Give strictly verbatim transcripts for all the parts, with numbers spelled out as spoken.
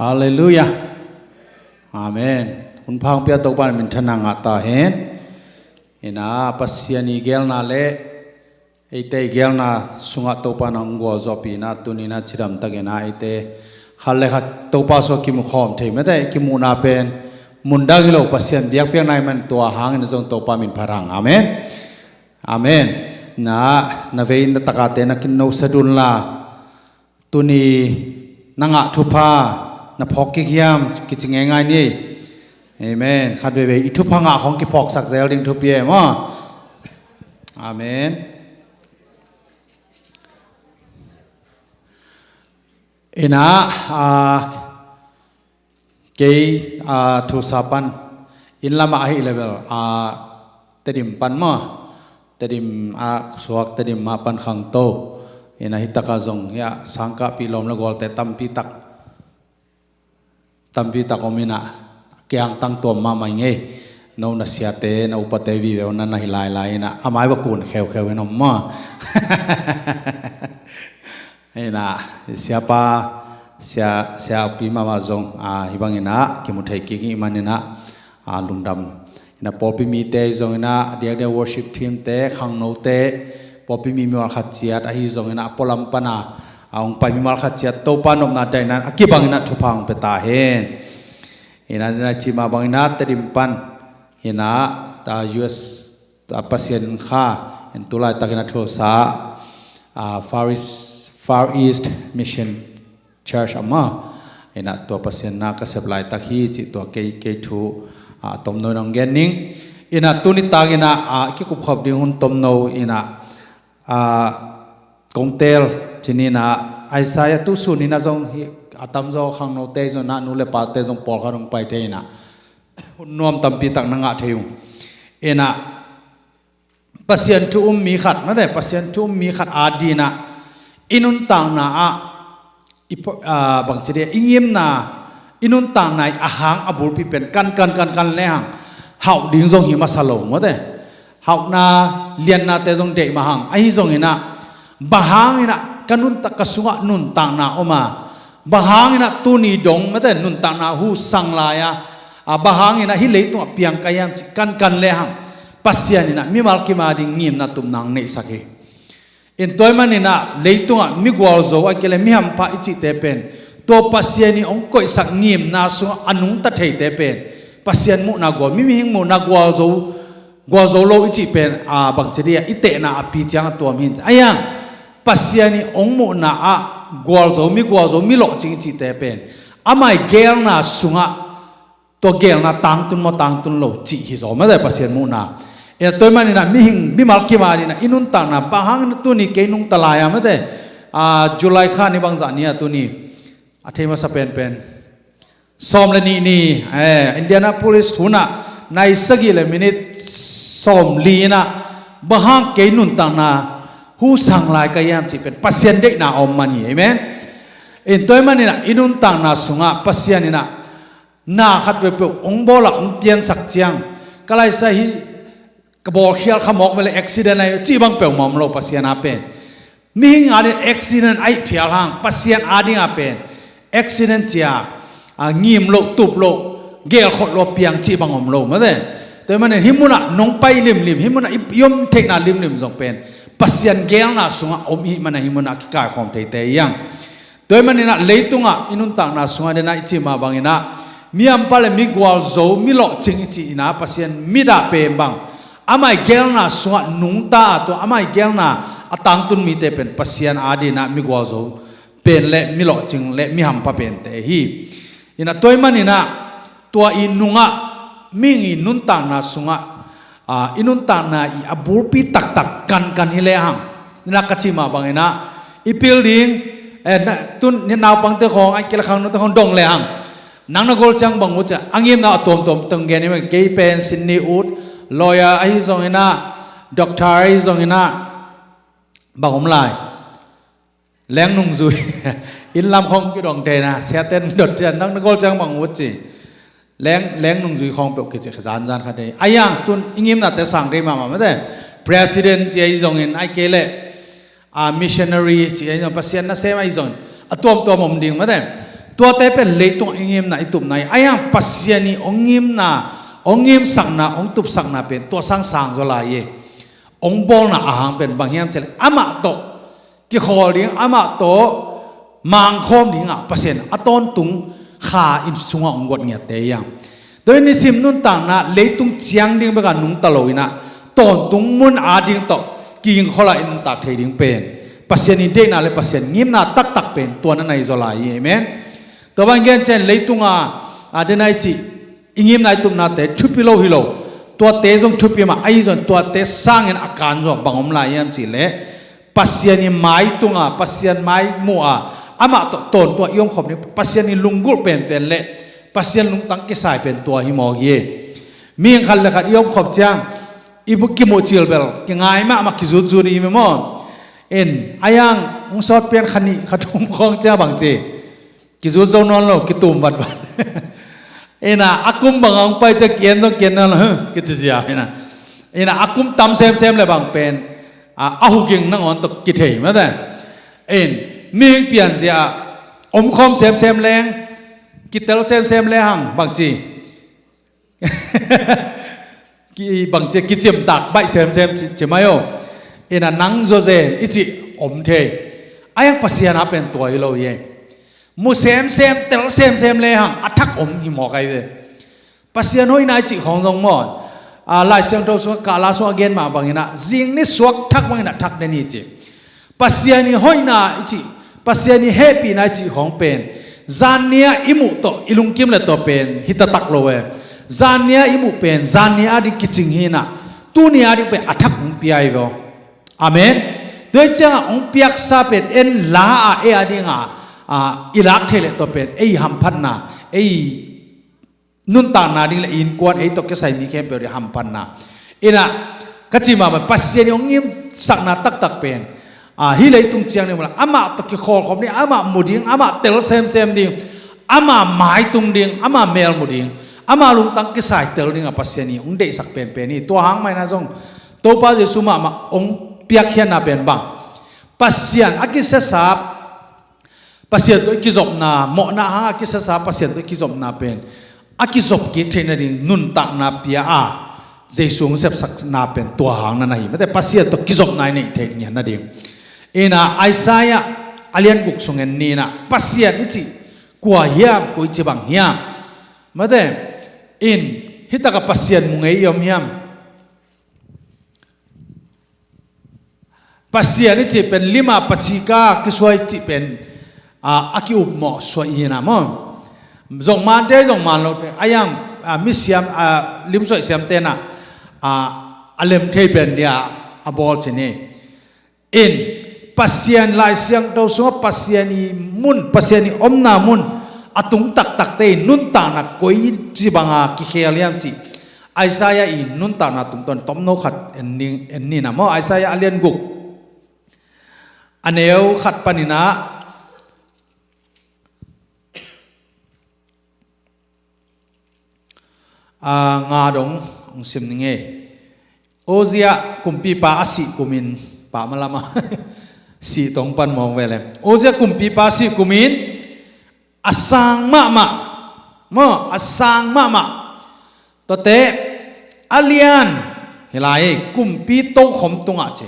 Halleluiah. Amen. Hun pha hong pia Topa in minthanna ngah ta hen. Ina Pasian i gelna le eite i gelna sungah Topa in hong gualzawhpih ina tuni ina cidamtak ina eite khat le khat Topa sungah kimu khawm thei mate, kimuhna pen mundang hi lo, Pasian biakpiakna hi man tua hangin zong Topa min phat hang. Amen. Amen. Na, na vei na takate na kin no sadun la. Tuni na ngah thupha na phawk kik hiam kici ngeingai ni. Amen. Khat veivei i thupha ngah khong kiphawksak zel ding thupi e maw. Amen. Ina, ah, kei, ah, thusa pan inn lamah ahi level, ah, Tedim pan maw, Tedim ah suak, Tedim mah pan khangto. Ina hi taka zong hia sangkahpih lawm le gualte tampi tak, tampi tak om ina kiangtang tuam mahmah i ngei. No na siate na upate vive na na hi lailai ina a mai va kun kheukheu in om maw. Ina siapa, sia, siapi mahmah zong, ah, hi bang ina kimu thei kik i man ina, ah, lungdam. Ina pawlpi mite zong ina diakdiak worship team te, khangnote, pawlpi mi mimal khat ciat ahi zong ina a pualam pana, ah, hong pai mimal khat ciat Topa nopna daihna a kibang ina thupha hong pia ta hen. Ina, ina cima bang ina Tedim pan ina, ah, U S, ah, Pasian kha in tulaitak ina thulsa, ah, Far East, Far East Mission Church ama ina tua Pasian na ka sep laitak hi cih tua kei, kei thu, ah, tomno in hong gen ning. Ina tuni tak ina, ah, kikup khop ding hun tomno ina, ah, kong tel cin ina Isaiah tu sun ina zong hi a tamzaw khangnote zong na nu le pate zong pawlkhat hong pai thei ina hun nuam tampi tak na ngah thei ung. Ina Pasian thu um mi khat mate, Pasian thu um mi khat a dina i nuntakna ah i, ah, bangci dia i ngimna, i nuntakna i a hang a bulpi pen kankan kankan le hang hauh ding zong hi masa lo mate. Hauhna liannate zong deih mah hang ahi zong ina bang hang ina ka nuntak ka sungah nuntakna om a, bang hang ina tuni dong mate nuntakna hu sang lai a, a bang hang ina hi leitungah piang ka hiam cih kankan le hang Pasian ina mimal kim a ding ngimna tupna hong neihsak hi. In tua i man ina leitungah mi gualzo a kile mi hampha i cihte pen tua Pasian i hong koihsak ngimna sungah a nungta theite pen Pasian muhna gual, mi mihing muhna gualzo, gualzo lo i cih pen, a, bangci dia i tehna a pi ciang a tuam hin. Ahi hang Pasian i hong muhna ah gualzo, mi gualzo, mi lawhcing i cihte pen amai gelna sungah tua gelna tangtun maw tangtun lo cih hi zaw mate Pasian muhna. E, tua i man ina mihing mimal kim a dina i nuntakna bang hang ina tuni kei nungta lai a mate, a, July kha ni bangzah ni a tuni a thei masa penpen sawm le nih ni, eh, Indianapolis hunah nai sagih le minit sawm li inah bang hang kei nuntakna hu sang lai ka hiam cih pen Pasian deihna a om man hi. Amen. In tua i man inah i nuntakna sungah Pasian inah na khat peuhpeuh hong bawl ah hong piansak ciang ka laisa hi ka bawlkhial kha mawk vele accident ahi cih bang peuhmah om lo Pasian a pen. Mihing ading accident ahi phial hang Pasian ading a pen accident cia, a, ngim loh, tup loh, gelkhot loh piang cih bang om lo mate. Tua i manin hih munah nong pai limlim, hih munah i, i om theihna limlim zong pen Pasian gelna sungah om i hih manin hih munah kikaikhawm theite hi hang. Tua i maninah leitungah i nuntakna sungah denah i cih mah banginah mi hampha le mi gualzo, mi lawhcing i cih inah Pasian mitah pen bang amah i gelna sungah nungta a tua amah i gelna a tangtun mite pen Pasian adinah mi gualzo pen le mi lawhcing le mi hampha pente hi. Inah tua i maninah tua i nungah mihing i nuntakna sungah, a, i nuntakna i a bulpi taktak kankan hi lehang, na ka cih mah banginah i pil ding, eh, na, tun naupangte khawng a kila khangnote khawng dong lehang, nang na gol ciang bang uh ciah a ngimna a tuamtuam tong gen i mah kei pen sin ni ut, lawyer ahi zonginah, doctor ahi zonginah, bang om lai. Leng nungzui. Inn lam khawng kidong thei na siaten dot cian nang na gol ciang bang ut ci. Leng, leng nungzui khawng peuh kici zanzan kha thei. A yang tun i ngimnate sang thei mahmah mate. President ci ahi zongin ai kei leh, a, missionary ci ahi zong Pasian nasem ahi zongin a tuamtuam om ding mate. Tuate pen leitung i ngimna i tupna hi. Ahi hang Pasian i hong ngimna, hong ngimsakna, hong tupsakna pen tua sang sang zaw lai hi. Hong bawlna a hang pen bang hiam cih leh amah tawh kikhawl ding, amah tawh mangkhawm dingah Pasian a tawntung Kha inn sungah hong guat ngiatte hi hang. Tua hi nisim nuntakna leitung ciang ding bekah nungta lo inah tawntung mun a ding tawh kigingkholh a i nuntak thei ding pen Pasian i deihna le Pasian ngimna taktak pen tua na na hi zaw lai hi. Amen. Tua bang gen ciang leitunga a dena i cih i ngimna i tupnate thupi lo hi lo. Tuate zong thupi mah ahi zong tuate sangin a kan zong bang om lai hiam cih leh Pasian i mai tunga, Pasian mai muha amah tawh tawntung a i omkhop ding, Pasian i lunggulh penpen le Pasian lungtang kisai pen tua hi mawk hi. Mihing khat le khat i omkhop ciang i bu kimuh cil bel kingai mahmah kizutzut i hi maw? In, ahi hang hong sawt pian kha nih kha thum khawng ciang bang ci? Kizut zo nawn lo, kitum vatvat. Ina, a kum bang a hong pai ciang ki-en zong ki-en nawn lo, huh, kici zia, ina. Ina, a kum tam semsem le bang pen a, a huking nangawn tawh kithei mate. In, mihing pianzia ah omkhawm semsem leng, kitel semsem le hang bang ci? Ki, bang ci, kicimtak baih semsem ci, ci mai aw. Ina, nang zawzen i cih om thei. Ahi hang Pasian a pen tua hi lo hi. Mu semsem, tel semsem le hang a thak om hi mawk ahi ve. Pasian hoihna i cih khawng zong maw, a, Lai Siangtho sungah, Kahla sungah a gen mah bang inah zing ni suak thak bang inah thak den hi ci. Pasian i hoihna i cih, Pasian i hehpihna i cih khawng pen zanni a i muh tawh i lungkim le tua pen hi taktak lo e. Zanni a i muh pen zanni a ding kicing hi inah tuni a ding pen a thak hong pia hi ve aw. Amen. Tua hi ciangah hong piaksa pen en la a, ei a dinga, a, i lak thei le tua pen ei hamphatna, ei nuntakna ding le innkuan ei tawh kisai mi khempeuh ding hamphatna. Ina, ka ci mahmah Pasian i hong ngimsakna taktak pen, a, hih leitung ciang ding mawk le amah tawh kikhawlkhawm ding, amah mu ding, amah tel semsem ding, amah maitung ding, amah mel mu ding, amah lungtang kisai tel dingah Pasian i hong deihsak penpen hi. Tua hang maina zong Topa Jesu mahmah hong piakkhiatna pen bang, Pasian a kisiasap, Pasian tawh i kizopna, mawhna hang a kisiasap Pasian tawh i kizopna pen a kizop kik theih nading nuntakna pia a, Jesu hong sepsakna pen tua hang na na hi. Mate, Pasian tawh kizopna i neih theih ngiat nading. Ina, Isaiah a lian guk sung en ni inah, Pasian i cih kua hiam, koi ci bang hiam? Mate, in, hi takah Pasian mu ngei i om hiam? Pasian i cih pen lima pacika kisuai cih pen, a, a ki-upmawh suai hi na maw. Zong mante, zong man lote, a yang, a, misiam, a, limsuai siamte na, a, a lem thei pen dia a bawl ci ni. In, Pasian Lai Siangtho sungah Pasian i mun, Pasian i omna mun a tung taktakte in nuntakna koi ci banga kikhel hiam cih Isaiah i nuntakna tungtawn tomno khat en ni, en ni na maw. Isaiah a lian guk, a neu khat panin ah, a, nga dong hong sim ning ei. Uzziah kumpipa a sih kumin, pa malama sih tong pan mawk ve lem. Uzziah kumpipa a sih kumin, a sang mahmah, maw, a sang mahmah. Tuate, a lian, hi lai, kumpi tokhom tungah ci.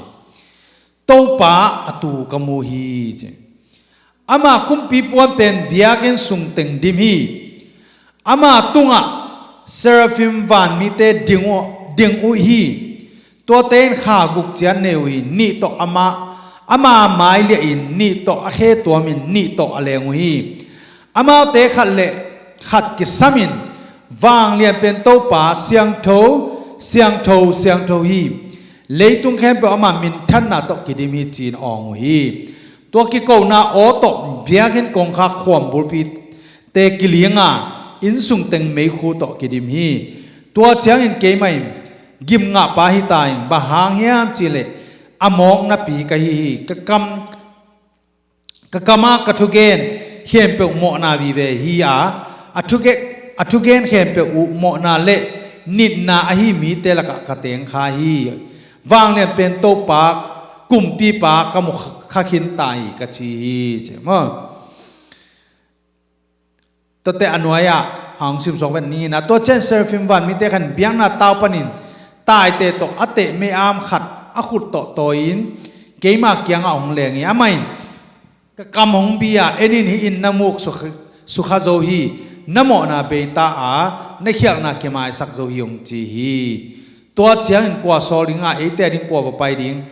Topa a tu ka mu hi, ci. Ama kumpi puan pen biakinn sung teng dim hi. Ama tungah seraphim vanmite ding uh, ding uh hi. Tuate in kha guk ciat nei uh hi, nih tawh ama, ama mai liahin, nih tawh a khe tuamin, nih tawh a leng uh hi. Amaute khat le khat kisamin, vanglian pen Topa, siangtho, siangtho, siangtho hi. Leitung khempeuh ama minthanna tawh kidim hi, ci-in awng uh hi. Tua kikona aw tawh biakinn kongkhak khuam bulpi te kilinga, innsung teng meikhu tawh kidim hi. Tua ciangin keimah in gim ngahpa hi ta ing, bang hang hiam cihleh a mawk napi ka hi hi. Ka kam, ka kama ka thugen khempeuh mawhna vive hi a, a thuge-, a thugen khempeuh uh mawhna le nitna ahi mite lakah ka teng kha hi. Vanglian pen Topa, kumpipa ka mu kha khin ta hi, ka ci hi, ci maw. Tuate a nuai-ah a hong simsuak vet ni. Ina tua ciang seraphim vanmite khat in biakna tau panin taite tawh a teh me-am khat a khut tawh tawi-in keima kiangah hong leng hi. Amah in, "Ka kam hong bi a, en in, hih inn na muk sukha, sukha zo hi. Na mawhna beita a, na khialhna kimaisak zo hi," hong ci hi. Tua ciangin kua sawl ding a, eite ading kua va pai ding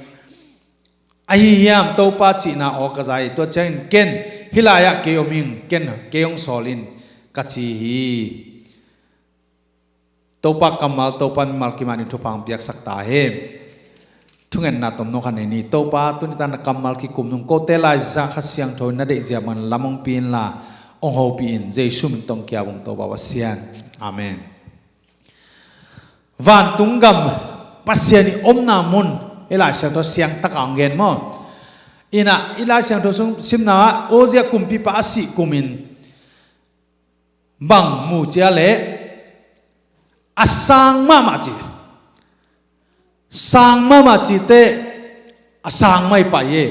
ahi hiam, Topa cihna aw ka za hi. Tua ciangin, "Ken, hih lai-ah kei om ing, ken, kei hong sawl in," ka ci hi. Topa kammal, Topa mimal kim-ah ding thupha hong piaksak ta hen. Thungetna tomno khat nei ni. Topa, tuni-in na kammal kikum nung kote lai-ah Kha Siangtho in na deihzia bang lam hong pi inla, hong hopih in. Jesu min tawh hong ki-ap ung, Topa Pasian. Amen. Vantung gam, Pasian i omna mun, i Lai Siangtho siangtak a hong gen maw? Ina, i Lai Siangtho sung simna ah, Uzia kumpipa a sih kumin bang mu ci a leh, a sang mahmah ci. Sang mahmah cite, a sang mah hi pah hi.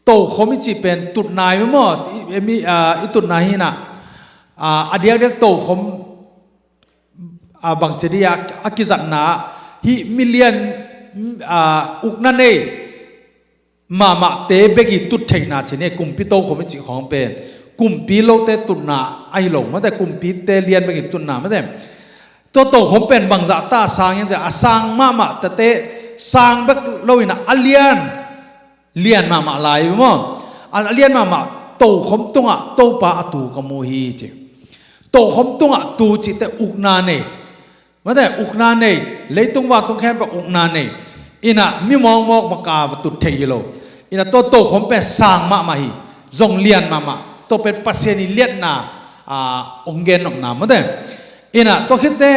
Tokhom i cih pen tutna hi maw? I, i, mi, a, i tutna hi ina, a, a diakdiak tokhom, a, bangci dia, a kizatna, hih milian, a, ukna nei mahmahte bek i tut theihna ci ni. Kumpi tokhom i cih khawng pen kumpi lote tutna ahi lo mate, kumpite lian bek i tutna mate. Tua tokhom pen bangzah ta a sang hiam ci a, a sang mahmah tate, sang bek lo ina a lian, lian mahmah lai maw? A lian mahmah tokhom tungah Topa a tu ka mu hi ci. Tokhom tungah tu cihte ukna nei. Mate, ukna nei, leitung vantung khempeuh ukna nei. Ina mi mawkmawk va ka va tut thei hi lo. Ina tua tokhom pen sang mahmah hi, zong lian mahmah. Tua pen Pasian i liatna, a, hong gen nopna mate. Ina tua khitte,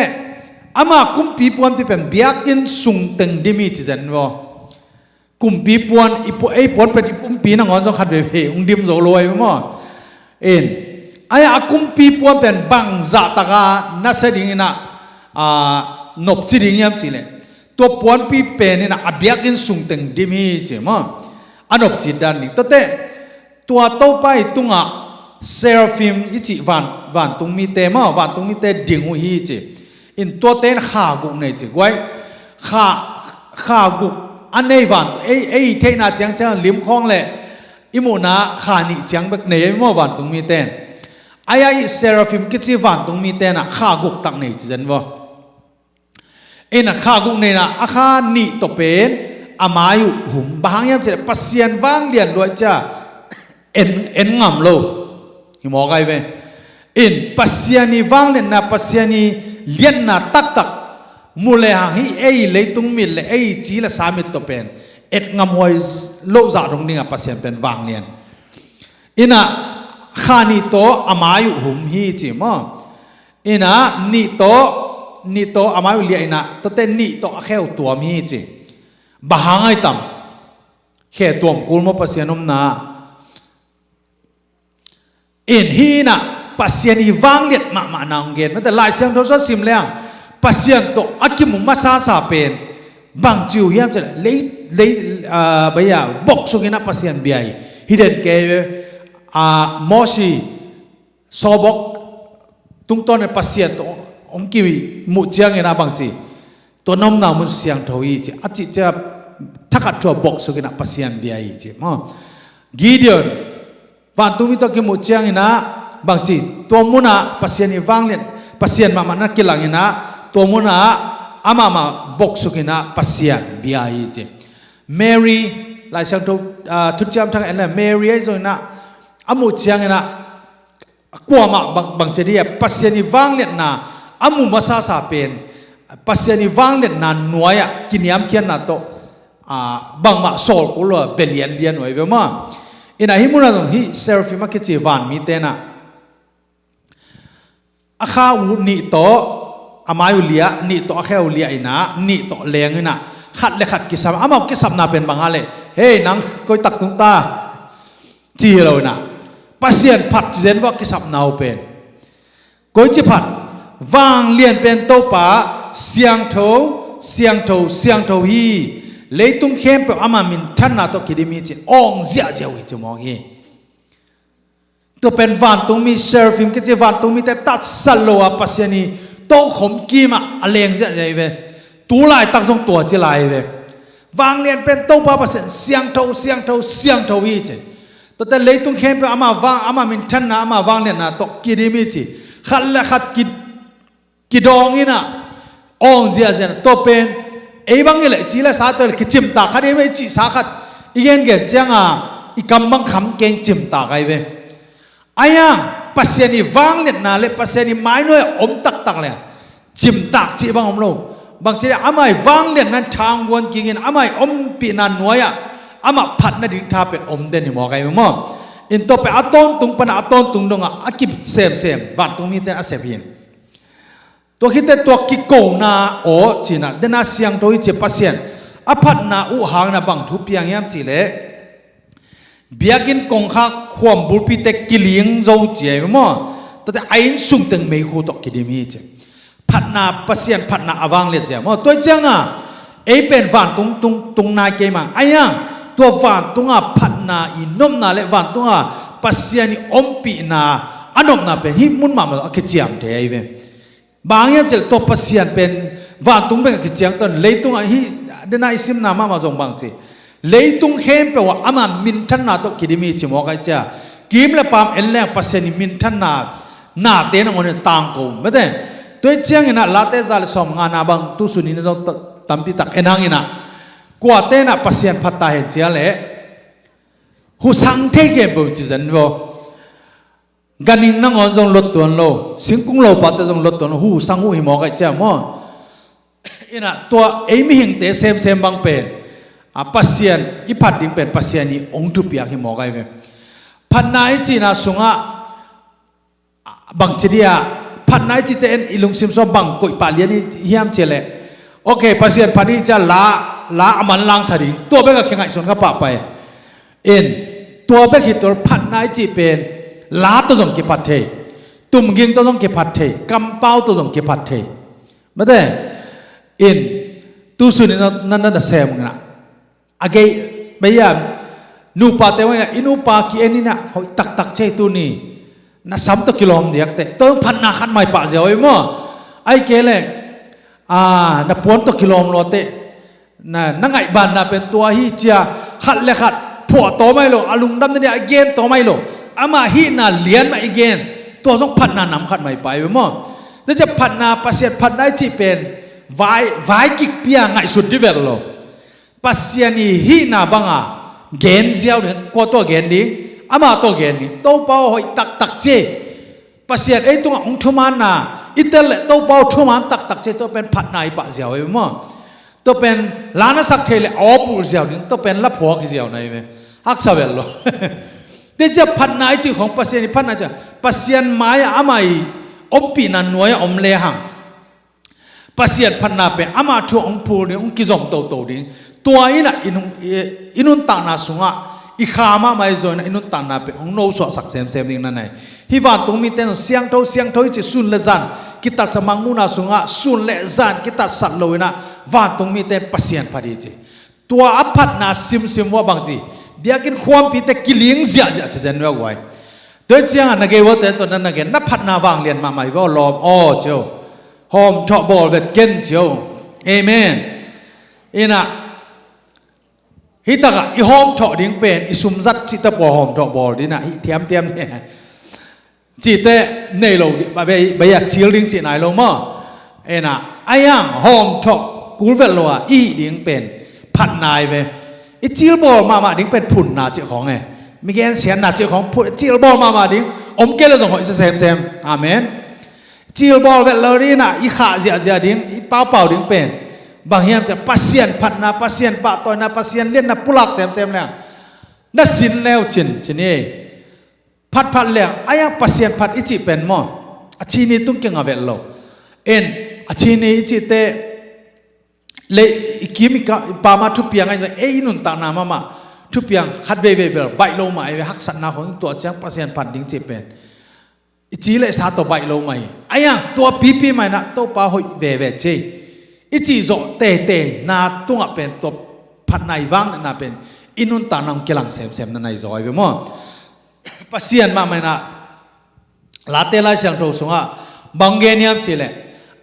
ama kumpi puan cih pen biakinn sung teng dim hi ci zen vaw. Kumpi puan, i pu-, ei puan pen i pumpi nangawn zong khat veivei hong dim zo lo ahi maw? In, ai a kumpi puan pen bangzah taka nasia ding ina, a, nopci ding hiam cih leh, tua puanpi pen ina a biakinn sung teng dim hi ci maw? A nopci dan ding. Tuate, tua Topa i tungah seraphim i cih van, vantung mite maw, vantung mite ding uh hi ci. In tuate in kha guk nei ci guai. Kha, kha guk a nei van, ei, ei theihna ciangciang lim khawng le i muhna kha nih ciang bek nei ei maw vantung mite in. Ai a i seraphim kici vantung mite in a kha guk tak nei ci zen vaw. In a kha guk neina a kha nih tawh pen a mai uh hum. Bang hang hiam cih leh Pasian vanglian luai cia en, en ngam lo. Hi mawk ai ve. In Pasian i vangliatna, Pasian i liatna taktak mu le hang hih ei leitung mit le ei ci le sa mit tawh pen et ngam huai loh zah dong dingah Pasian pen vanglian. Ina kha nih tawh a mai uh hum hi ci maw? Ina nih tawh, nih tawh a mai uh liah ina tuate nih tawh a khe uh tuam hi ci. Bang hang ai tam? Khe tuam kul maw Pasian omna? In hi ina Pasian i vangliat mahmahna hong gen. Mate Lai Siangtho sua sim leng Pasian tawh a kimu masasa pen bangci uh hiam cih leh lei, lei, a, bai a boksuk ina Pasian bia hi. Hidden kei ve, a, Mosi sawbawk tungtawn in Pasian tawh hong kimuh ciangin a bangci, tua na omna mun siangtho hi ci. A cih ciang thakhat thua boksuk ina Pasian bia hi ci maw? Gideon vantung mi tawh kimuh ciangin a bangci, tua munah Pasian i vanglian, Pasian mahmah na kilang ina tua munah amah mah boksuk ina Pasian bia hi ci. Mary, Lai Siangtho, a, thuciam thak en le Mary ahi zong ina a muh ciangin a kuamah bang, bangci dia Pasian i vangliatna a mu masasa pen Pasian i vangliatna nuai-ah kiniamkhiatna tawh, a, bangmah sawl kul lo a bia lianlian uh ahi ve maw? Ina hih munah zong hih seraphim a kici vanmite ina a kha uh nih tawh a mai uh liah, nih tawh a khe uh liah ina nih tawh leng ina khat le khat kisam, amau kisapna pen bang a leh, "Hei nang koi tak tung ta?" ci hi lo ina Pasian phat ci zen vua kisapna uh pen. Koici phat? Vanglian pen Topa, siangtho, siangtho, siangtho hi. Leitung khempeuh ama minthanna tawh kidim hi ci, awng ziahziah uh hi ci mawk hi. Tua pen vantungmi seraphim kici, vantungmite tatsat lo a Pasian i tokhom kimah a leng ziahziah hi ve. Tu laitak zong tua ci lai hi ve. Vanglian pen Topa Pasian siangtho, siangtho, siangtho hi ci. Tuate leitung khempeuh ama vang, ama minthanna, ama vangliatna tawh kidim hi ci. Khat le khat ki kidawng inah awng ziahziah, tua pen ei bang i leh ci le sa tua le kicimtak khat i mei cihsa khat i gengen cianga i kam bang kham keng cimtak ahi ve. Ahi hang Pasian i vangliatna le Pasian i mainuai a om taktak le cimtak cih bang om lo. Bangci le amah i vangliatna in thangguan kingin amah i ompihna nuai-ah amah phat nading tha pen om den hi mawk ahi ve maw? In tua pen a tawntung pana a tawntung dongah a kisemsem vantungmite a sep hi. Tua khit teh tua kikona aw cinah dena siangtho hi ci Pasian a phatna uh hangna bang thu piang hiam cihleh biakinn kongkhak khuam bulpite kiling zo ci ahi maw? Tuate a inn sungteng meikhu tawh kidim hi ci. Phatna, Pasian phatna a vangliat zia maw? Tua hi cianga ei pen vantung tung, tung nai kei mah. Ahi hang tua vantunga phatna i nopna le vantunga Pasian i ompihna a nopna pen hih mun mahmah a kiciam thei ahi ve. Bang hiam cihleh tua Pasian pen vantung bek a kiciang ton, leitungah hih dena i simna mahmah zong bang ci. Leitung khempeuh ah ama minthanna tawh kidim hi ci mawk ahi cia. Kim le paam en leng Pasian i minthanna nate nangawn in tangko mete. Tua hi cianginah Late za le sawm ngana bang tusun in zong ta-, tampi tak en hanginah kuate inah Pasian phat ta hen cia leh husang thei khempeuh ci zen vaw. Ganhing nangawn zong lot tuan lo, singkung lopate zong lot tuan lo, husang uh hi mawk ahi cia maw? Inah tua ei mihingte semsem bang pen a Pasian i phat ding pen Pasian i ong thupiak hi mawk ahi ve. Phatna i cihna sungah bangci dia phatna i cihte en i lungsim sua bang koih pah lian i hiam cihleh, ok, Pasian phat i cia la, la a manlangsa ding tua bek a kingaihsun kha pahpah e. In tua bek hi tua phatna i cih pen la tawh zong kiphat thei, tumging tawh zong kiphat thei, kampau tawh zong kiphat thei. Mate in tusun in na, na, na sem ngana a gei beiya nupate wai na i nupa ki-en inah hoih taktak cei tuni na sam tawh kilawm diakte tawh phatna khat mai pah ziau ei maw? Ai ke le a, na puan tawh kilawm lawte na, na ngaihbanna pen tua hi cia khat le khat phuah tawm ai lo, a lungdam na dia a gen tawm ai lo, amah hihna lian mah i gen, tua zong phatna nam khat mai pah ei maw? Tua cia phatna, Pasian phatna i cih pen vai, vai kikpia ngaihsut di vel lo. Pasian i hihna banga gen ziau ding, kua tawh gen ding, ama tawh gen ding, Topa aw hoih taktak cia. Pasian ei tungah hong thumanna i tel leh Topa aw thuman taktak cia, tua pen phatna i pah ziau ei maw? Tua pen la na sak thei leh aw pul ziau ding, tua pen la phuak hi ziau na ei ve. Haksa vel lo. Tua cia phatna i cih khong Pasian i phatna cia Pasian mai-ah ama i ompihna nuai-ah om lehang Pasian phatna pen ama thu hong phul ding, hong kizom toto ding. Tua inah i nung, i, i nuntakna sungah i kha mahmah i zaw inah i nuntakna pen hong nosuahsak semsem ding na nei. Hih vantungmite in siangtho, siangtho i ci sun le zan kitatsat mangmuhna sungah sun le zan kitatsat lo inah vantungmite in Pasian phat hi ci. Tua a phatna simsim uh a bangci biakinn khuampite kiling ziahziah ci zen uh a guai. Tua hi ciangah na gei uate tawh na na gen na phatna vanglian mahmah hi vaw lawm aw cio. Hawmthawh bawl vet ken cio. Amen. Inah hih takah i hawmthawh ding pen i sumzat cihte pawl hawmthawh bawl dinah hih thiamthiam ni. Cihte nei lo dih, bei, bei a cil ding cih nai lo maw? Ena, a iang hawmthawh kul velh lo a i hih ding pen phatna hi ve. I cilbawl mahmah ding pen phunna cih khawng e. Mi gensiatna cih khawng phun, cilbawl mahmah ding om kei lo zong hoih sa semsem. Amen. Cilbawl velh lo dih inah i khah ziahziah ding, i paupau ding pen bang hiam ciah Pasian phatna, Pasian pahtawina, Pasian liatna pulak semsem leng na sin leu cin cin hi. Phatphat leng a iang Pasian phat i cih pen maw, a chini tung kinga velh lo. En, a chini i cihte lei i kim i ka, i pama thupiang ahi zong ei i nuntakna mahmah thupiang khat veivei bel baih lo mah ei ve, haksatna khong i tuah ciang Pasian phat ding cih pen i ci le sa tawh baih lo mah hi. A iang tua pipi mah inah Topa hoih veve cei i cih zawh teitei na tungah pen tua phatna i vang na pen i nuntakna hong kilang semsem na nai zaw hi ve maw? Pasian mahmah inah Late Lai Siangtho sungah bang gen hiam cihleh,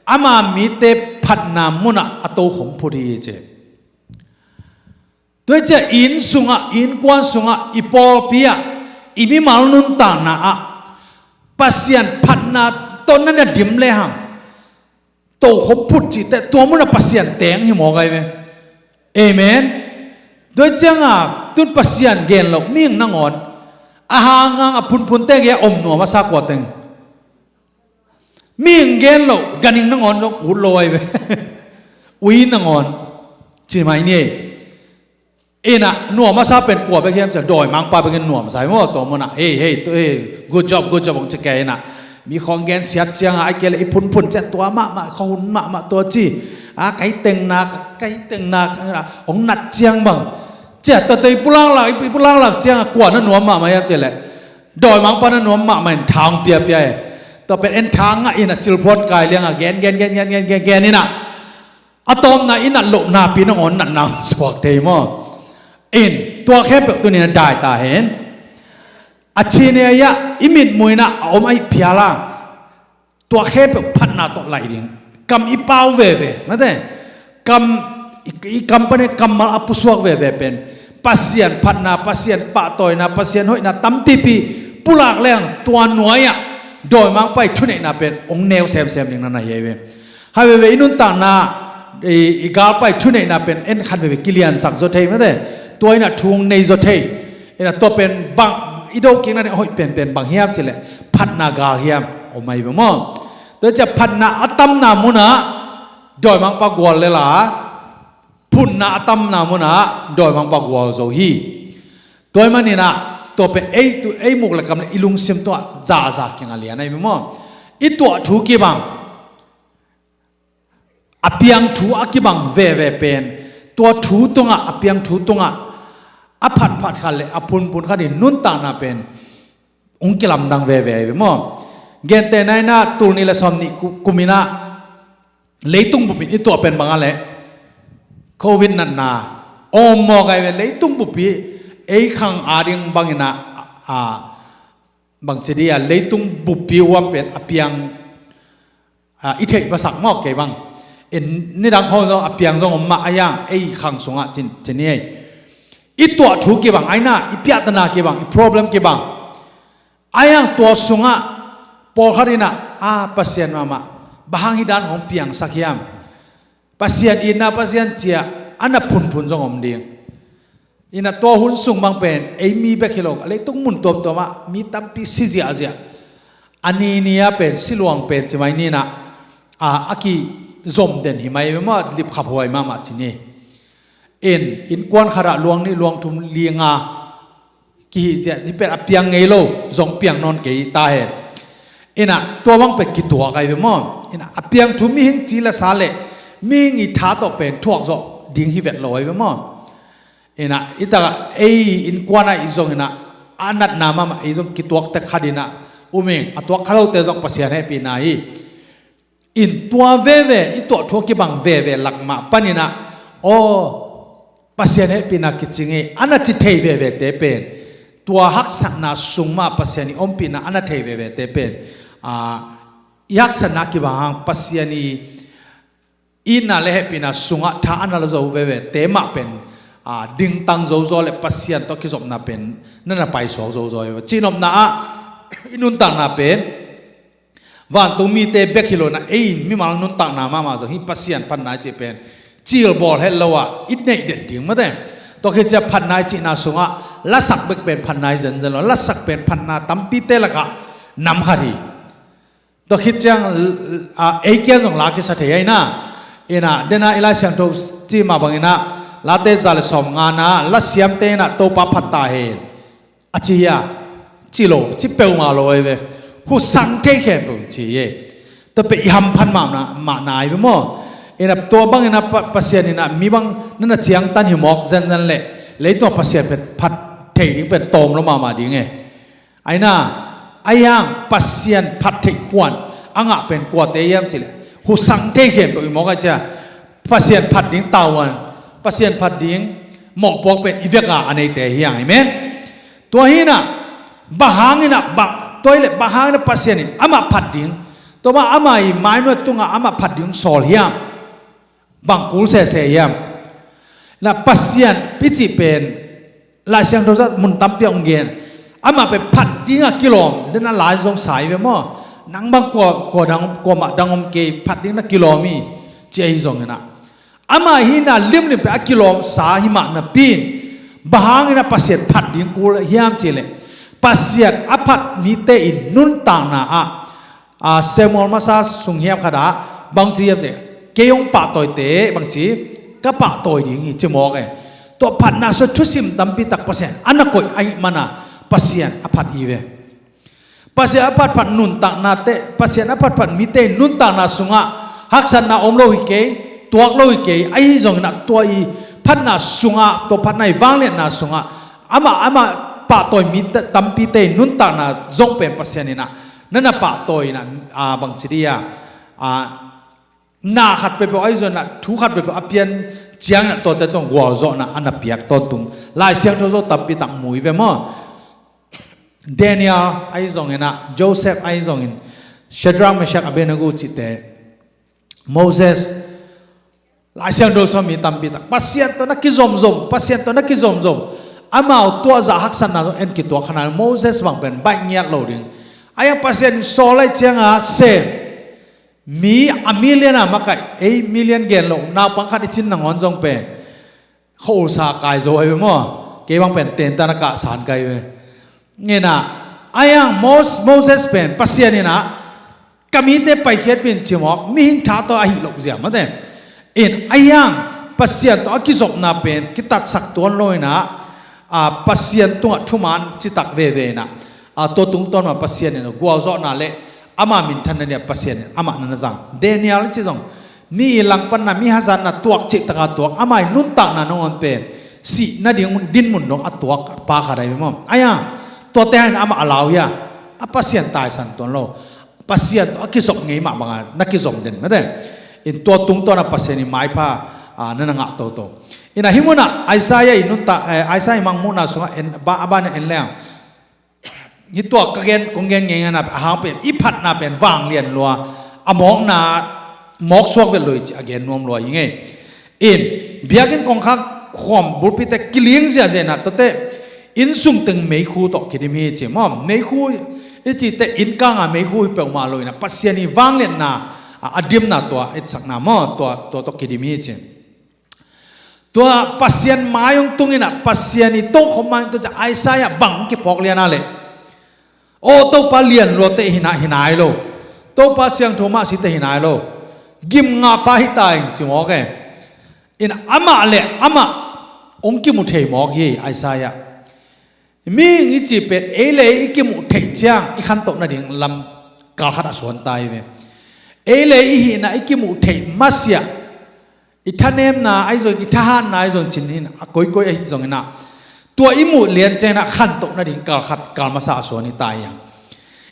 ama mite phatna munah a tokhom phut hi ci. Tua hi ciah inn sungah, innkuan sungah, i pawlpi ah, i mimal nuntakna ah Pasian phatna tawh na na dim lehang tokhom phut cihte tua munah Pasian teng hi mawk ai ve. Amen. Tua hi cianga tun Pasian gen loh mihing nangawn, a hanghang a phunphun teng a om nuam a sa kua teng. Mihing gen loh ganhing nangawn zong ut lo ai ve. Ui nangawn ci mai ni. Inah nuam a sa pen kua bek hiam ciah, dawimangpa bek in nuam sa hi maw, tua munah. Hei, hei, tu, hei, good job, good job hong ci kei inah. Mi khawng gen siat cianga ai kei le i phunphun ciah tua mahmah, khuahun mahmah tua ci. A, kai tengnak, kai tengnak, hong nat ciang bang ciah, tua tei i pulaklak, i pulaklak cianga kua na nuam mahmah hiam cihleh, dawimangpa na nuam mahmah in tha hong piapia e. Tua pen en tha ngah inah cilphuan kai lianga gen, gen, gen inah a tawpna inah loh napi nangawn natna hong suak thei maw. In tua khempeuh tunin a dai ta hen. A chin ei ah i mitmuh inah a om ahi phial a, tua khempeuh phatna tawh laih ding. Kam i pau veve, mate, kam i, i kam panin kammal a pusuak veve pen Pasian phatna, Pasian pahtawina, Pasian hoihna tampipi pulak leng tua nuai ah dawimangpa i thuneihna pen hong neu semsem ding na na hi ai ve. Hai veve i nuntakna, i, i galpa i thuneihna pen en khat veve kiliansak zaw thei, mate, tua inah thu hong nei zaw thei. Inah tua pen bang i dokikna ding a hoih penpen bang hiam cihleh, phatna gal hiam om ai ve maw. Tua ciah phatna a tamna munah dawimangpa gual lela, phunna a tamna munah dawimangpa gual zo hi. Tua hi maninah tua pen ei tu, ei muk le kam le i lungsim tungah zahzah kinga lian ai ve maw. I tuah thu kibang, a piang thu a kibang veve pen tua thu tungah, a piang thu tungah a phatphat khat le a phunphun khat in nuntakna pen hong kilamdang veve ai ve maw. Gentehna inah tul nih le sawmnih ku-, kum inah leitung bup in i tuah pen bang a leh, covid natna om mawk ai ve. Leitung bup i ei khang a ding bang inah, a, bangci dia, leitung bup i huam pen a piang, a, i theih masak mawk kei bang. In nidang khawng zong a piang zong om mah a, yang ei khang sungah cin, cin i ei. I tuah thu kibang, aina i piahtana kibang, i problem kibang. A yang tua sungah pawlkhat inah, a, Pasian mahmah, bang hang hih dan hong piangsak hiam? Pasian itna, Pasian ciah a na phunphun zong om ding. Inah tua hun sung bang pen ei mi bek hi lo, a leitung mun tuamtuamah mi tampi si ziahziah. A ni ni a pen siluang pen ci mai ninah, a, a kizom den hi mai ve maw, lipkhaphuai mahmah ci ni. In, innkuan khatah luang nih luang thum li nga kihih ciah, hih pen a piang ngei lo, zong piang nawn kei ta hen. Inah tua bang pen kituak ai ve maw. Inah a piang thu mihing ci le sa le mihing i tha tawh pen thuak zawh ding hi vet lo ai ve maw. Inah i takah ei innkuan ah i zong inah a natna mahmah ei zong kituak tek khat inah um ing, a tuak kha lote zong Pasian hehpihna hi. In tua veve, i tuah thu a kibang veve lak mah paninah, aw, Pasian hehpihna kicing hi, a na ci thei vevete pen, tua haksatna sung mah Pasian i ompihna a na thei vevete pen, a, i haksatna kibang hang Pasian i itna le hehpihna sungah tha a na la zo vevete mah pen, a, dingtang zozaw le Pasian tawh kizopna pen na na paisuak zozaw hi. Cihnopna ah i nuntakna pen vantung mite bek hi lo inah, ei in mimal nuntakna mahmah zong hih Pasian phatna i cih pen cilbawl het lo ah i neih det ding mate. Tua khit ciah phatna i cihna sungah lasak bek pen phatna i zenzen lo, lasak pen phatna tampite lakah nam khat hi. Tua khit ciang, a, ei kiang zong la kisa thei aina. Inah dena i Lai Siangtho cih mah bang inah Late za le sawm ngana la siamte inah Topa phat ta hen a ci hi a, ci lo, ci peuhmah lo ai ve. Husang thei khempeuh in ci hi. Tua pen i hamphat mahna, mahna ai ve maw. Inah tua bang inah Pa-, Pasian inah mi bang na na ciangtan hi mawk zenzen leh, leitung ah Pasian pen phat thei ding pen tawm lo mahmah ding e. Aina, a yang Pasian phat theih khuan a ngah pen kuate hiam cihleh, husang thei khempeuh i mawk ai cia, Pasian phat ding tavuan, Pasian phat ding mawhpuak pen i vek a a neite hi hang, amen. Tua hi inah, bang hang inah, bang, Tua hi leh bang hangin a Pasian in amah phat ding, tua mah amah i mainuat tungah amah phat ding sawl hiam? Bang kul sese hiam? Na Pasian i cih pen Lai Siangtho sungah mun tampi a hong gen. Amah pen phat ding a kilawm, den a lai zong sa hi ve maw? Nang bang kua, kua dang, kuamah dang om kei, phat ding na kilawm hi, ci ahi zongin ah, amah hihna limlim pen a kilawmsa hi mah napi in, bang hangin a Pasian phat ding kul hiam cih leh, Pasian a phat mite i nuntakna ah, a, Samuel masa sung hiam khat ah bang ci hiam cih leh, kei hong pahtawite bang ci, ka pahtawi ding hi, ci mawk e. Tua phatna sungah thusim tampi tak Pasian a na koih ahih manin Pasian a phat hi ve. Pasian a phatphat nuntaknate, Pasian a phatphat mite nuntakna sungah haksatna om lo hi kei, tuak lo hi kei, ahi zongin ah tua i phatna sungah, tua phatna i vangliatna sungah amah, amah pahtawi mi ta-, tampite nuntakna zong pen Pasian in ah na na pahtawi in ah, a, bang ci dih a, a, na khat peuhpeuh ahi zongin ah, thu khat peuhpeuh a pian ciangin ah tuate tungah gualzawhna a na piak tawntung Lai Siangtho sungah tampi tak mu hi ve maw? Daniel ahi zongin ah, Joseph ahi zongin, Shadrach, Meshach, Abednego cihte, Moses, Lai Siangtho sungah mi tampi tak Pasian tawh na kizomzom, Pasian tawh na kizomzom. Amau tua zah haksatna zong en kituak kha nai lo. Moses bang pen baih ngiat lo ding. Ahi hang Pasian in sawl ahih ciangin sem, mi a million a makaih, ei million gen lo, naupang khat i cin nangawn zong pen khua-ul sa kai zo ahi ve maw? Kei bang pen tenta na kah san kai ve. Ngen ah, ahi hang Mos-, Moses pen Pasian in ah, ka mite paikhiat pih in, ci mawk, mihing tha tawh ahi loh zia mate. In ahi hang Pasian tawh a kizopna pen kitatsak tuan lo in ah, a, Pasian tungah thuman citak veve in ah, a, tua tungtawn mah Pasian in gualzawhna le ama minthanna dingin Pasian in amah na na zang. Daniel i cih zong, mi i langpanna, mi hazatna tuak cih takin tuak, ama i nuntakna nangawn pen sih nading dinmun dong a tuak pa khat ahi maw? Ahi hang tuate hangin amah a lau hi a, a Pasian taisan tuan lo. Pasian tawh a kizop ngei mah bangin na kizom den mate. In tua tungtawn ah Pasian i maipha, a, na na ngah toto. In ah hih munah Isaiah i nuntak, eh, Isaiah i mangmuhna sungah en, ba, a ban en leng, hih tua ka gen, kong gen ngeingaina a hang pen, i phatna pen vanglian lua, a mawkna mawk suak vet lo hi ci a gen nuam lua hi ngei. In, biakinn kongkhak khawm bulpite kiling ziahziah in ah, tuate inn sung teng meikhu tawh kidim hi ci maw. Meikhu i cihte inn kangah meikhu hi peuhmah lo in ah, Pasian i vangliatna, a, a dimna tua etsakna maw, tua, tua tawh kidim hi ci. Tua Pasian mai hong tung in ah, Pasian i tokhom mai hong tung ciang Isaiah bang hong kiphawk lian a leh, aw, Topa lian luate hi nai, hi nai lo. Topa siangtho mah site hi nai lo. Gim ngahpa hi ta ing, ci mawk e. In amah le amah hong kimu thei mawk hi Isaiah. Mihing i cih pen ei le ei i kimuh theih ciang i khantoh nading lam kalkhat a suan ta hi ve. Ei le ei i hihna i kimuh theih masiah, i thanemna ahi zongin, i thahatna ahi zongin, cih in a koikoi ahi zongin ah, tua i muh lian ciangin ah khantoh nading kalkhat, kal masa a suan hi ta hi hang.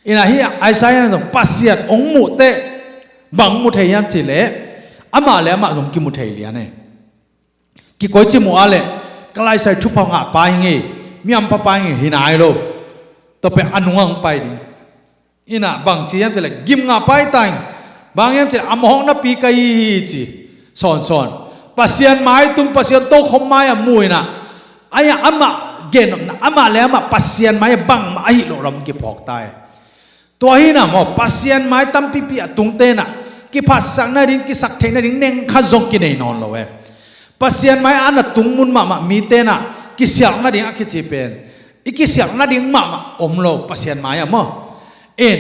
In ah hih Isaiah in zong Pasian hong muh teh bang hong mu thei hiam cih leh, amah le amah zong kimu thei lian e. Kikoici muh a leh, ka laisai thupha ngahpa hi ngei, mi hampha pa hi ngei, hi nai lo. Tua pen a nungah hong pai ding. In ah bang ci hiam cih leh, gim ngahpa hi ta ing. Bang hiam cih leh, a mawhna pi ka hi hi ci. Sawnsawn. Pasian mai tung, Pasian tokhom mai a mu in ah, ahi hang amah gennopna, amah le amah Pasian mai a bangmah ahi loh lam kiphawk ta hi. Tua hi in ah maw, Pasian mai tampipi a tungte in ah kiphatsak nading, kisak theih nading neng khat zong kinei nawn lo e. Pasian mai a na tung mun mahmah mite in ah kisialh nading a kici pen, i kisialh nading mahmah om lo Pasian mai ah maw. In,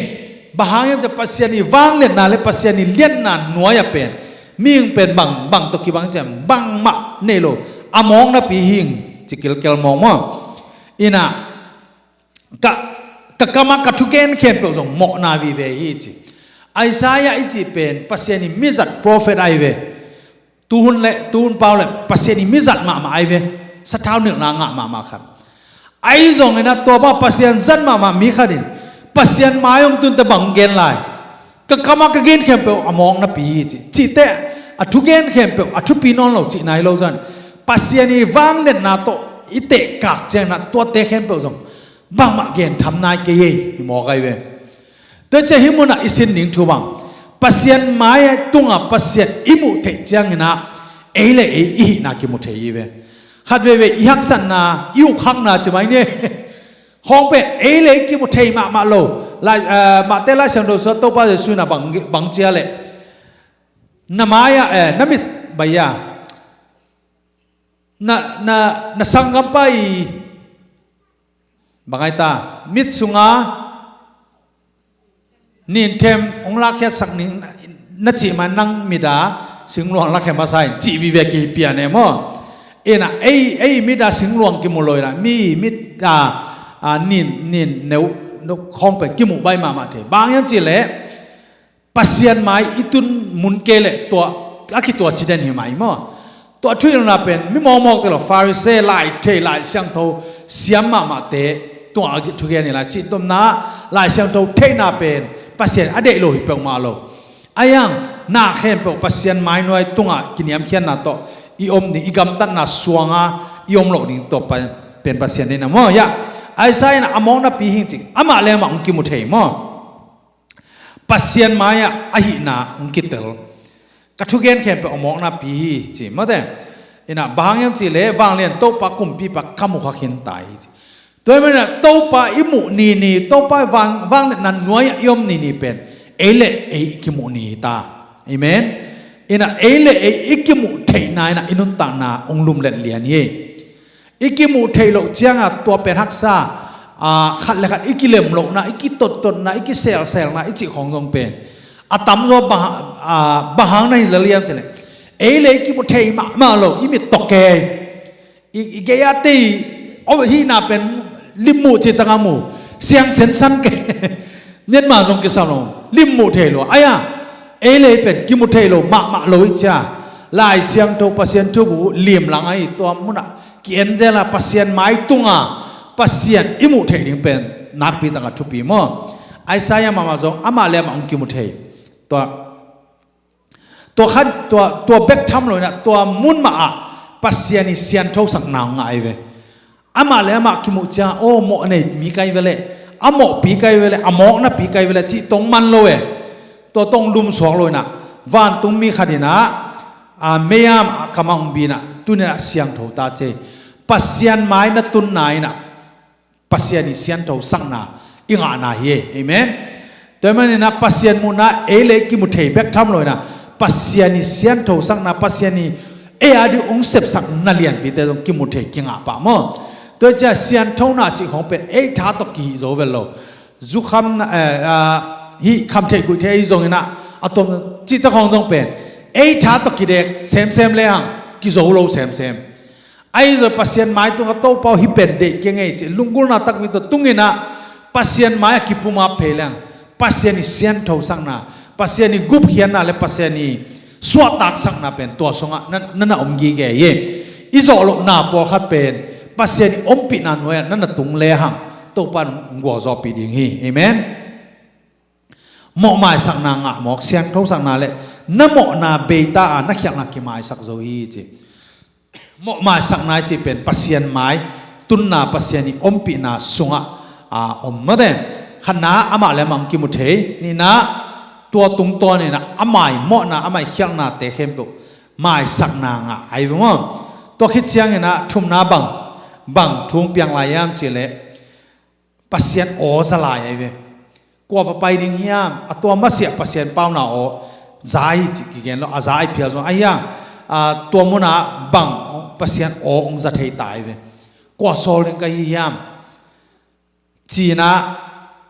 bang hang hiam cih leh Pasian i vangliatna le Pasian i liatna nuai ah pen, mihing pen bang, bang tawh kibang ciang bangmah nei lo, a mawkna pi hi ing, ci kilkel mawk maw. In ah, ka, ka kamah ka thugen khempeuh zong mawhna vive hi ci. Isaiah i cih pen Pasian i mizat prophet ahi ve. Tuhun le, tuhun pau le Pasian i mizat mahmah ahi ve. Sathau nilhna ngah mahmah khat. Ahi zongin ah tua bang Pasian zat mahmah mi khat in Pasian mai hong tun teh bang gen lai. Ka kamah ka gen khempeuh a mawkna pi hi ci. Cih teh a thugen khempeuh a thupi nawn lo cih nai lo zan. Pasian i vangliatna tawh i tehkak ciangin ah tuate khempeuh zong Bangmah gen tham nai kei ei, hi mawk ai ve. Tua ciah hih munah i sin ding thu bang, Pasian mai tungah Pasian i muh theih cianginah ei le ei i hihna kimu thei hi ve. Khat veve i haksatna, i uk hakna ci mai ni. Khawng pen ei le ei kimu thei mahmah lo. Lai, eh, Mahte Lai Siangtho sua Topa Jesuh inah bang, bang cia leh na mai-ah, eh, na mit bai-ah na, na, na sanggampa i bang ai ta, mit sunga nin them hong lakkhiatsak ning na cih ma, nang mit a singluang lakkhiat masa in cih vive ki pian e maw. Ina ei, ei mit a singluang kimu lo ina mi mit a, a, nin, nin neu, neu khawng pen kimu bai mahmah thei. Bang hiam cih leh Pasian mai i tun mun kei leh tua a kitua ci den hi mai maw. Tua thuhilhna pen mi mawkmawk te lo, Pharisee, lai thei, Lai Siangtho siam mahmahte tungah a thugen hi lai. Cihtomna Lai Siangtho theihna pen Pasian a deih lo hi peuhmah lo. Aiang na khempeuh Pasian mai nuai tungah kiniamkhiatna tawh i om ding, i gamtatna suanga i om loh ding tua pa-, pen Pasian deihna maw. Yah, Isaiah in a mawknapi hing cih, amah le amah hong kimu thei maw. Pasian mai-ah a hihna hong kitel. Ka thugen khempeuh a mawknapi hi ci mawte. Ina bang hiam cih leh vanglian Topa kumpipa ka mu kha khin ta hi ci. Tua hi maninah Topa i muh nini, Topa vang, vangliatna nuai-ah i om nini pen ei le ei i kimuh ni hi ta. Amen. Ina ei le ei i kimuh theihna inah i nuntakna hong lumlet lian hi. I kimuh theih loh ciangah tua pen haksa, a, khat le khat i kilem lohna, i kitottotna, i kiselselna i cih khawng zong pen a tamzaw bang, a, bang hang na hi lel hiam cih leh ei le ei kimuh thei mahmah lo, i mit tawh kei. I, i gei-a tei, aw, hihna pen limmuh cih tangah mu, siang sensan kei. Myanmar zong kisam lo, limmuh thei lo. Aia, ei le ei pen kimu thei lo mahmah lo i cia. Lai Siangtho Pasian thubu limlang ahi tua munah ki-en zel a Pasian mai tunga Pasian i muh theih ding pen nakpi takah thupi maw. Isaiah mahmah zong amah le amah hong kimu thei. Tua, tua khan, tua, tua bek tham lo inah tua mun mah ah Pasian i sianthosakna hong ngah ahi ve. Amah le amah kimuh ciang, aw, mawh nei mi kai ve leh, a mawhpi kai ve leh, a mawknapi kai ve leh cih tong man lo e. Tua tong lumsuak lo inah vantung mi khat inah, a, meiam a kamah hong bi inah, tuni inah siangtho ta cei. Pasian mai na tunna inah Pasian i sianthosakna i ngahna hi e. Amen. Tua hi maninah Pasian muhna ei le ei kimu thei bek tham lo inah Pasian i sianthosakna, Pasian i ei a ding hong sepsakna lianpite zong kimu thei kingah pah maw. Tua hi ciah sianthona cih khawng pen ei tha tawh kihih zo vel lo. Zukhamna, eh, ah, hih kham theih guih theih ahi zonginah a tom cihte khawng zong pen ei tha tawh kidek semsem lehang kizo lo semsem. Ahi zong Pasian mai tungah Topa aw hih pen deih kei ing ei cih lunggulhna takpi tawh tunginah Pasian mai-ah kipumap phei leng Pasian i sianthosakna, Pasian i gupkhiatna le Pasian i suahtaksakna pen tua sungah na, na na om gige hi. I zawh lohna pawlkhat pen Pasian i ompihna nuai-ah na na tung lehang Topa in hong gualzawhpih ding hi. Amen. Mawh maisakna ngah mawk, siangthosakna le na mawhna beita a na khialhna kimaisak zo hi ci. Mawh maisakna i cih pen Pasian mai tunna, Pasian i ompihna sungah a om mate. Khatna amah le amah hong kimu thei. Nihna tua tungtawn inah a mai mawhna, a mai khialhnate khempeuh maisakna ngah ahi ve maw. Tua khit cianginah thumna bang, bang thu hong piang lai hiam cih leh Pasian aw za lai ahi ve. Kua va pai ding hiam? A tua masiah Pasian pauna aw za hi cih kigen lo, a za ahi phial zong ahi hiam? A tua munah bang Pasian aw hong za thei ta ahi ve. Kua sawl ding ka hi hiam? Cihna,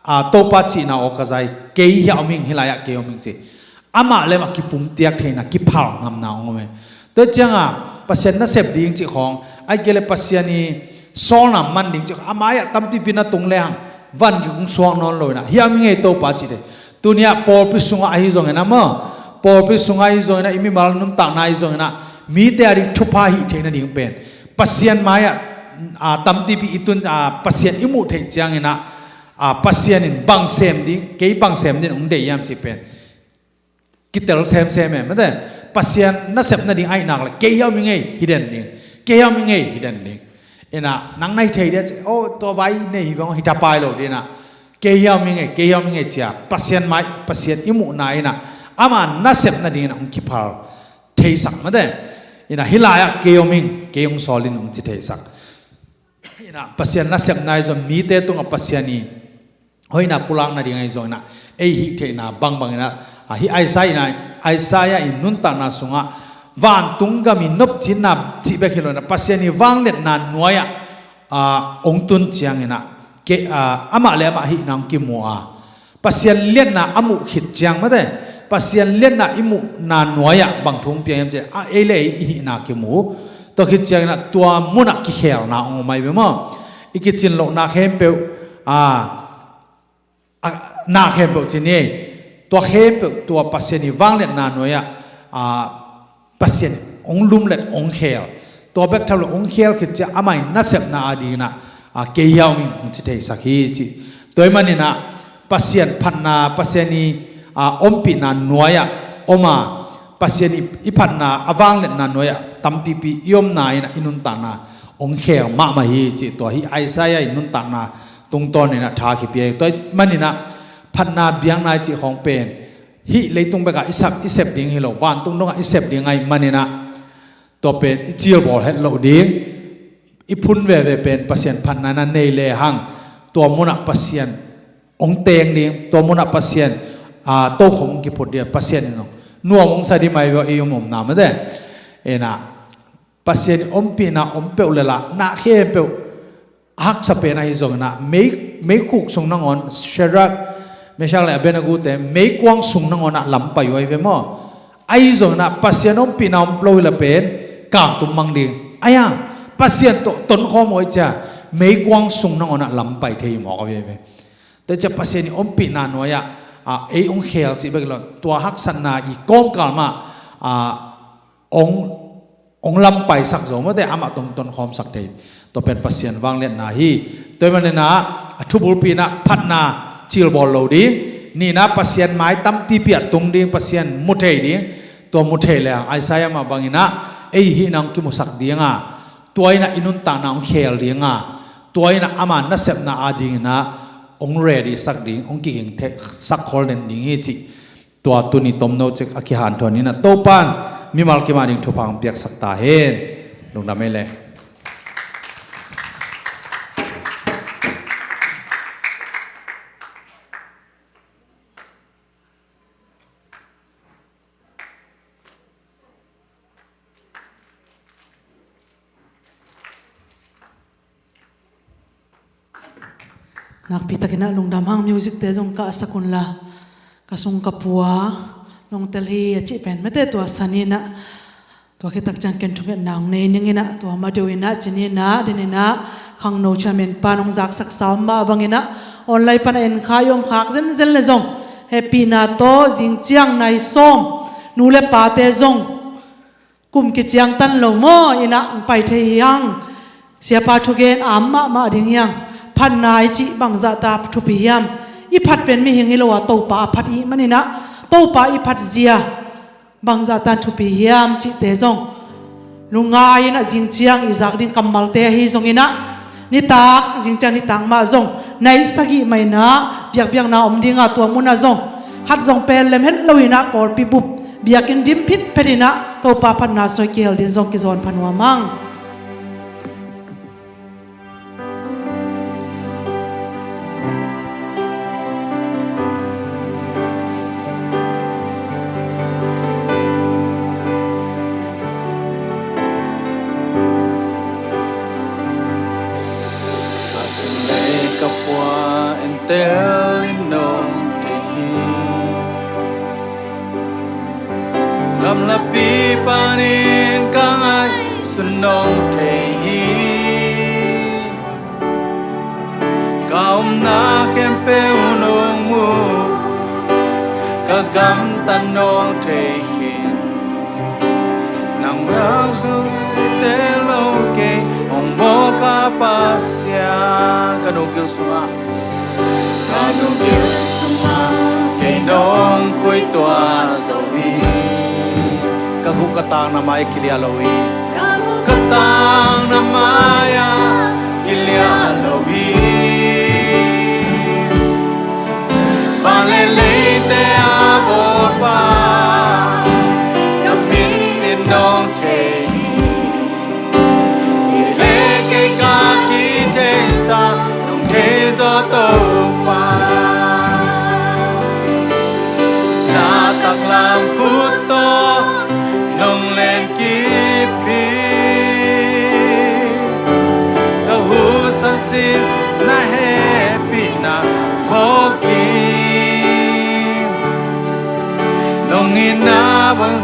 a, Topa cihna aw ka za hi, kei hiah om ing, hih lai-ah kei om ing ci. Amah le amah kipumpiak theihna, kiphal ngamna hong om e. Tua cianga Pasian nasep ding cih khawng, ahih kei leh Pasian i sawlna man ding cih khawng, a mai-ah tampipi na tung lehang van kik hong suak nawn lo inah, hiam hi ngei Topa cih te. Tuni-ah pawlpi sungah ahi zongin ah maw, pawlpi sungah ahi zongin ah, i mimal nuntakna ahi zongin ah, mite a ding thupha hih theih nading pen Pasian mai-ah, a, tampipi i tun, a, Pasian i muh theih ciangin ah, a, Pasian in bang sem ding, kei bang sem ding hong deih hiam cih pen kitel semsem e mate. Pasian nasep nading ahih nak leh kei hiam hi ngei hi den ding, kei hiam hi ngei hi den ding. Inah nang na hi thei dia ci, oh, tua vai nei hi veng, hi thapai lo dinah, kei hiau ming e, kei hiau ming e cia Pasian mai, Pasian i muhna inah ama nasep nadinginah hong kiphal theisak mate. Inah hih lai-ah kei hiau ming, kei hong sawl in hong ci theisak. Inah Pasian nasepna i zon mite tungah Pasian i hoihna pulak nading ahi zong inah ei hih theihna bangbang inah, ah, hih Isaiah inah, Isaiah i nuntakna sungah vantung gam i nopcitna cih bek hi lo inah Pasian i vangliatna nuai-ah, ah, hong tun ciang inah ke, ah, amah le amah hihna hong kimu a, Pasian liatna a muh khit ciang mate, Pasian liatna i muhna nuai-ah bang thu hong piang hiam cih ah, ei le ei i hihna kimu. Tua khit ciang inah tua munah kikhelna hong om ahi ve maw. I kicin lohna khempeuh, ah, a, na khempeuh ci ni ei. Tua khempeuh tua Pasian i vangliatna nuai-ah, a, Pasian hong lumlet hong khel. Tua bek tham lo hong khel khit ciah amah i nasepna adinginah, a, kei hiau ming hong ci theisak hi ci. Tua ahih maninah Pasian phatna, Pasian i, a, ompihna nuai-ah om a, Pasian i, i phatna a vangliatna nuai-ah tampipi i omna inah i nuntakna hong khel mahmah hi ci. Tua hih Isaiah i nuntakna tungtawn inah tha kipia hi. Tua ahih maninah phatna biakna i cih khawng pen hih leitung bekah i sep, i sep ding hi lo, vantung dongah i sep ding ahih maninah tua pen i cilbawl het loh ding, i phun veve pen Pasian phatna inah nei lehang tua munah Pasian hong teng ding, tua munah Pasian, a, tokhom hong kiphut ding, Pasian in hong nuam hong sa ding mah hi ve, i om omna mate. Inah Pasian i ompihna om peuh le lah na khempeuh a haksa pen ahi zonginah mei, meikhuk sung nangawn Shadrach, Meshach le Abednego te meikuang sung nangawnah lam pai uh ahi ve maw. Ahi zonginah Pasian ompihna om lo hi la pen kangtum mang ding. Ahi a, Pasian tawh tonkhawm uh ahi cia meikuang sung nangawnah lam pai thei mawk ahi ve. Tua cia Pasian i ompihna nuai-ah, a, ei hong khel cih bek lo, tua haksatna i kawmkal mah, a, hong, hong lampaisak zo mate, amah tong tonkhawmsak thei. Tua pen Pasian vangliatna hi. Tua ahih maninah a thubulpi inah phatna cilbawl lo ding, nihna Pasian mai tampipi ah tung ding, Pasian mu thei ding. Tua mu thei lehang Isaiah mah banginah ei hihna hong kimusak dinga, tua inah i nuntakna hong khel dinga, tua inah ama nasepna adinginah hong ready sak ding, hong kiging thei sak khol den ding hi cih. Tua tuni tomno cik a kihanthawn inah Topan mimal kim ading thupha hong piaksak ta hen. Lungdam ei le. Nakpi takinah lungdam hang, music te zong kahsak unla, ka sung ka pua nong tel hi a cih pen mate tua san inah, tua khit tak ciang ken thungetna hong nei ninginah, tua ma deuh inah cin inah, den inah khangno chairman pa nong zaksak sa om mah banginah online panah en kha i om khak zenzen le zong hehpihna tawh zing ciang nai sawm, nu le pate zong kum kiciangtan lo maw inah hong pai thei hi hang. Siapa thugen am mahmah ding hi hang. Phatna i cih bangzahta thupi hiam? I phat pen mihing hi lo a Topa a phat i hih maninah Topa i phatzia bangzahta thupi hiam cihte zong lungngai inah zing ciang i zak ding kammalte ahi zonginah nitak, zing ciang nitak mah zong nai sagih mah inah biakbiakna om dinga, tua munah zong khat zong pel lem het lo inah pawlpi bup biakinn dim phitphet inah Topa phatna sung i kihel ding zong kizawn pha nuam hang. Ka sung le ka pua entel in nong thei hi. Gamlapi panin ka ngaihsun nong thei hi. Ka omna khempeuh nong mu, ka gamtat nong thei khin. Nang bang hong te lo kei hong bawl ka Pasian. Ka nu gil sungah, ka nu gil sungah kei nong khuituah zo hi. Ka guk ka tang na mai kiliah lo hi. Ka guk ka tang na mai-ah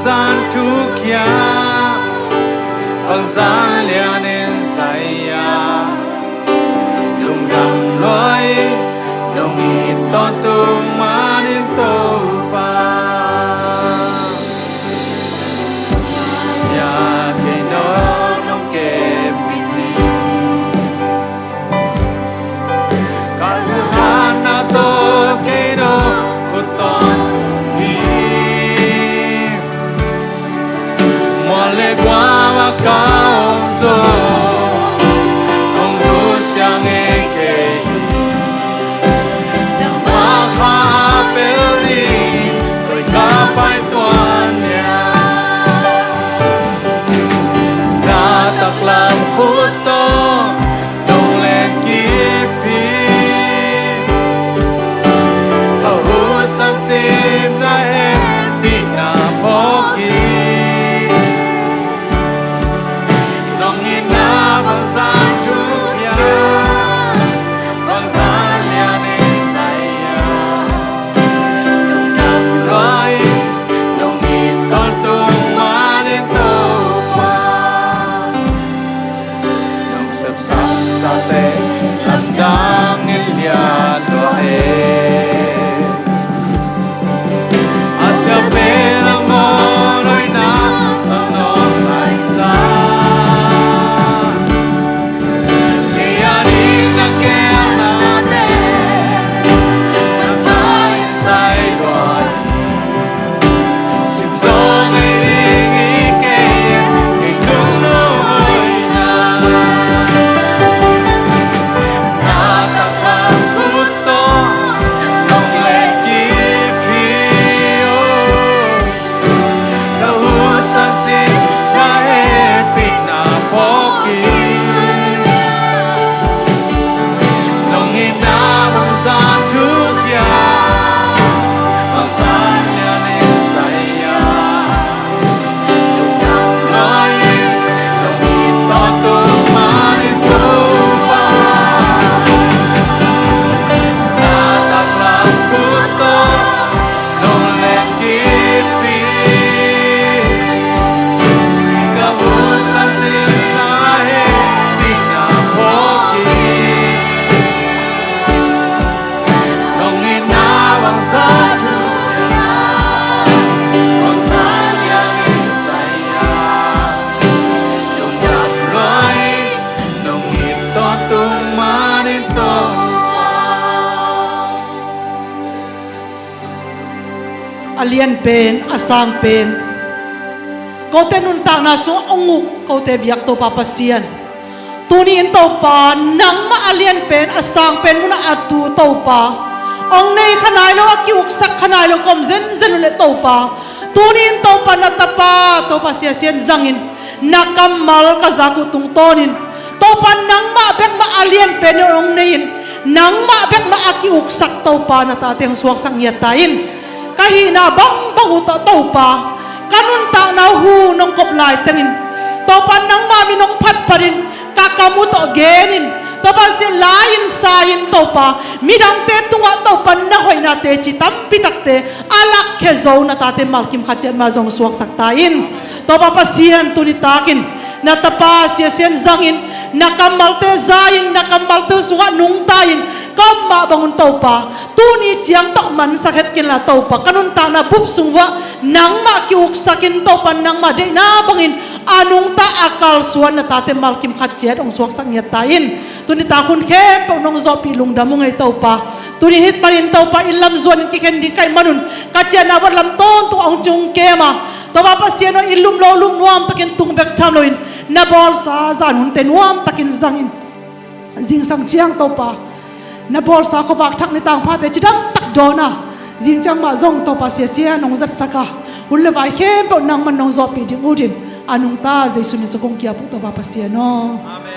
Zan thukhia, bang zan lianin zai-a, lungdam lua-in nong it tawntung manin Topa. Ya kei no nong kep mite. Ka thuhana tawh kei no khuttawn hi. Mual le guam ah ka om zong nong nusia ngei kei hi. Nangmah kha a pel ding koi ka pai tuan hiam? Na taklam khut tawh nong len kip hi. Ka husan sim na hehpihna phawk hi. Nong itna bangzah thukhia, bangzah lianin zai-a, lungdam lua-in nong it tawntung manin Topa. Nong sepsaksa teh lamdang in lian lua e. A siangpen a ngawn hoihna tawh nong ngaihsak. Lianin na gelna teh na pai zai lua hi. Sim zo ngei ding hi kei, ngei tung lo hoihna. Na taklam khut tawh nong len kip hi. Ka husan sim na hehpihna phawk hi. Nong itna bangzah thukhia, bangzah lianin zai-a, lungdam lua-in nong it tawntung manin Topa. Na taklam khut tawh nong len kip hi. Ka husan sim na hehpihna phawk hi. Nong itna bangzah thukhia, bangzah lianin zai-a, lungdam lua-in nong it tawntung manin Topa. A lianpen, a sangpen, kote nuntakna sungah hong uk kote biak Topa Pasian, tuni-in Topa, nangmah a lianpen a sangpen munah a tu Topa, hong nei kha nai lo, a ki-uksak kha nai lo ka om zenzen uh leh Topa, tuni-in Topa, na tapa Topa Sia Sian Zang in na kammal ka zak uh tungtawnin Topa, nangmah bek mah a lianpen in hong nei in, nangmah bek mah a ki-uksak Topa, na tate hong suaksak ngiat ta in. Ka hihna bangbang uh tawh Topa, ka nuntakna uh hu nong kop lai tengin Topa, nangmah min hong phatphat in, ka kam uh tawh gen in Topa, zia la in sa in Topa, midangte tungah Topa, na hoihnate ci tampi takte a lakkhia zo na tate malkim khat ciat mah zong suaksak ta in. Topa Pasian, tuni takin na tapa Sia Sian Zang in na kammalte za in, na kammalte sungah nungta in ka om mah bangun Topa, tuni ciang tawh mansak het kei inla Topa, ka nuntakna bup sung uah nangmah ki-uksak in Topa, nangmah deihna bangin a nungta a kalsuan na tate malkim khat ciat hong suaksak ngiat ta in. Tuni tak hun khempeuh nong zawhpih lungdam uh ngei Topa. Tuni hih panin Topa, inn lam zuanin kikhen ding ka hih manun ka ciahna uah lam tawntung a hong ci hong kem a, Topa Pasian aw, inn lum lo lum nuam takin tung bek tham loin na bawlsa zan hunte nuam takin zangin, zingsang ciang Topa, na bawlsa khuavak thak ni tangphate cidam tak dawn a, zing ciang mah zong Topa Sia Sian hong zatsak a, hun le vai khempeuh nangman nong zawhpih ding utin a nungta Jesu min suk hong kiap uh Topa Pasian aw. Amen.